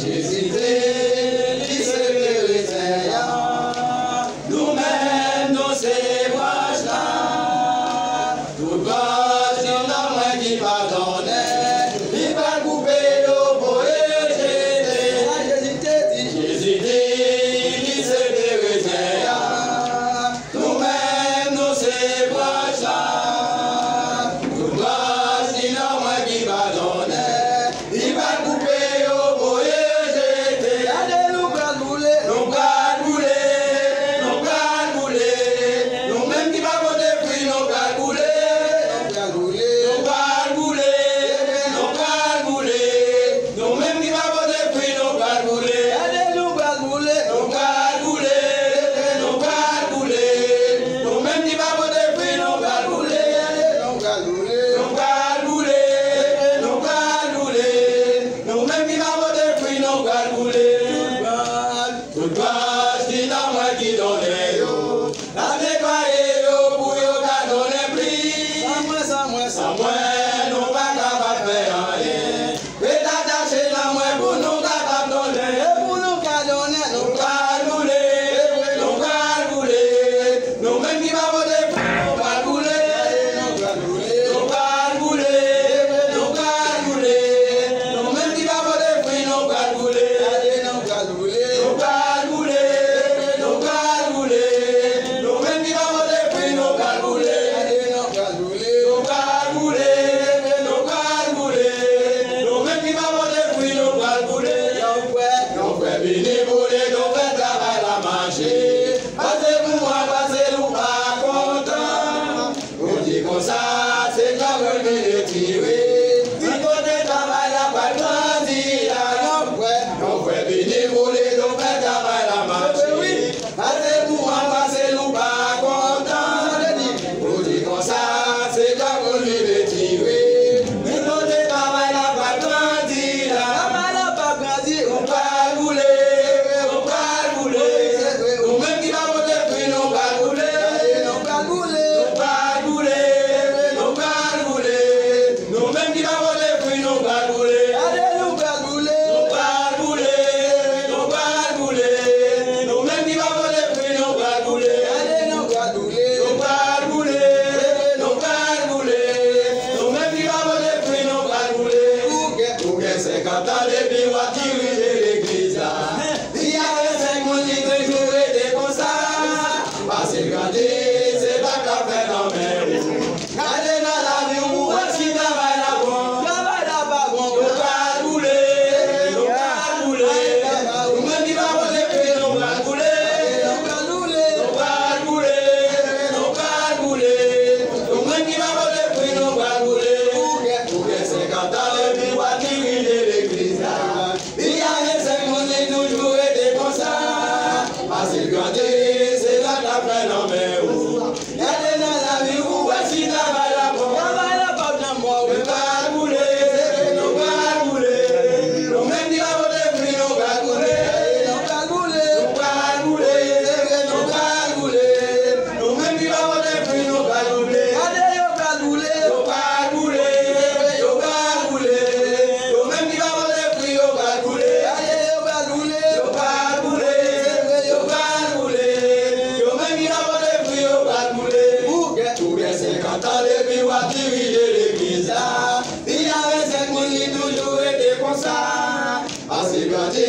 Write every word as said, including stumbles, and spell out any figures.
Jezi di, li se vye rezen an. Nou menm, nou se branch la. Tout branch ki nan mwen ki pa donnen, li pral koupe yo, voye jete. Sa Jezi te di? Jezi di, li se vye rezen an. Nou menm, nou se branch la. Tout branch ki nan mwen ki pa donnen, li pral koupe yo, voye jete. Gade, nou pral boule. Nou pral boule. Nou pral boule. Nou menm ki pa pote fwi, nou pral boule. Nou pral boule. Nou pral boule. Nou pral boule. Nou menm ki pa pote fwi, nou pral boule. Gade, nou pral boule. Nou pral boule. Nou pral boule. Nou menm ki pa pote fwi, nou pral boule. Gade, nou pral boule. Nou pral boule. Nou pral boule. Nou menm ki pa pote fwi, nou pral boule. Tout branch, tout branch ki nan mwen ki donnen yo, l ap netwaye yo pou yo ka donnen plis. San mwen, san mwen, san mwen, nou pa kapab fè anyen. Ret atache nan mwen pou nou kapab donnen. E pou nou ka donnen, nou pral boule, nou pral boule. Nou menm ki pa pote fwi, nou pral boule. Nou pral boule, nou pral boule. Nou menm ki pa pote fwi, nou pral boule. Nou pral boule, nou pral boule. Nou menm ki pa pote fwi, nou pral boule. Nou pral boule, nou pral boule. Nou menm ki pa pote fwi, nou pral boule. Yon frè, yon frè vini boule, yon frè travay la mache. Pase pou mwen, pase nou pa kontan. Ou di konsa, se djòb li retire. Wi, kote travay la pral grandi la. Yon frè, yon frè vini boule, yon frè travay la mache. Pase pou mwen, pase nou pa kontan. Ou di konsa, se djòb li retire. Wi, kote travay la pral grandi la. Travay la pral grandi. Nou pral boule, nou pral boule. Nou menm ki pa pote fwi, nou pral boule. Nou pral boule, nou pral boule. Nou menm ki pa pote fwi, nou pral boule. Nou pral boule, nou pral boule. Nou pral boule. Nou menm ki pa pote fwi, nou pral boule. Nou pral boule, nou pral boule. Nou pral boule. Nou menm ki pa pote fwi, nou pral boule. Ou gen, ou gen senkant an depi w ap dirije legliz la. Li avèk senk moun, li toujou rete konsa. Pase grandi, se pa k ap fè nan men ou. Gade nan lavi w pou wè si travay la bon. Travay la pa bon. Nou pral boule, nou pral boule. Nou menm ki pa pote fwi, nou pral boule. Nou pral boule, nou pral boule. Nou menm ki pa pote fwi, nou pral boule. Ou gen, ou gen senkant an epi w ap dirije legliz la. Li avèk senk moun, li toujou rete konsa. Pase grandi, se sa k ap fè nan men ou. Gade nan lavi w pou wè si travay la bon. Travay la p ap janm bon. Nou pral boule, nou pral boule. Nou menm ki pa pote fwi, nou pral boule. Nou pral boule, nou pral boule. Nou pral boule, nou pral boule. Nou menm ki pa pote fwi, nou pral boule. Gade, yo pral boule. Yo pral boule, yo pral boule. Nou menm ki pa pote fwi, yo pral boule. Gade, yo pral boule. Yo pral boule, yo pral boule. Nou menm ki pa pote fwi, yo pral boule. Ou gen, ou gen senkant an depi w ap dirije legliz la. Li avèk senk moun, li toujou rete konsa. Pase grandi,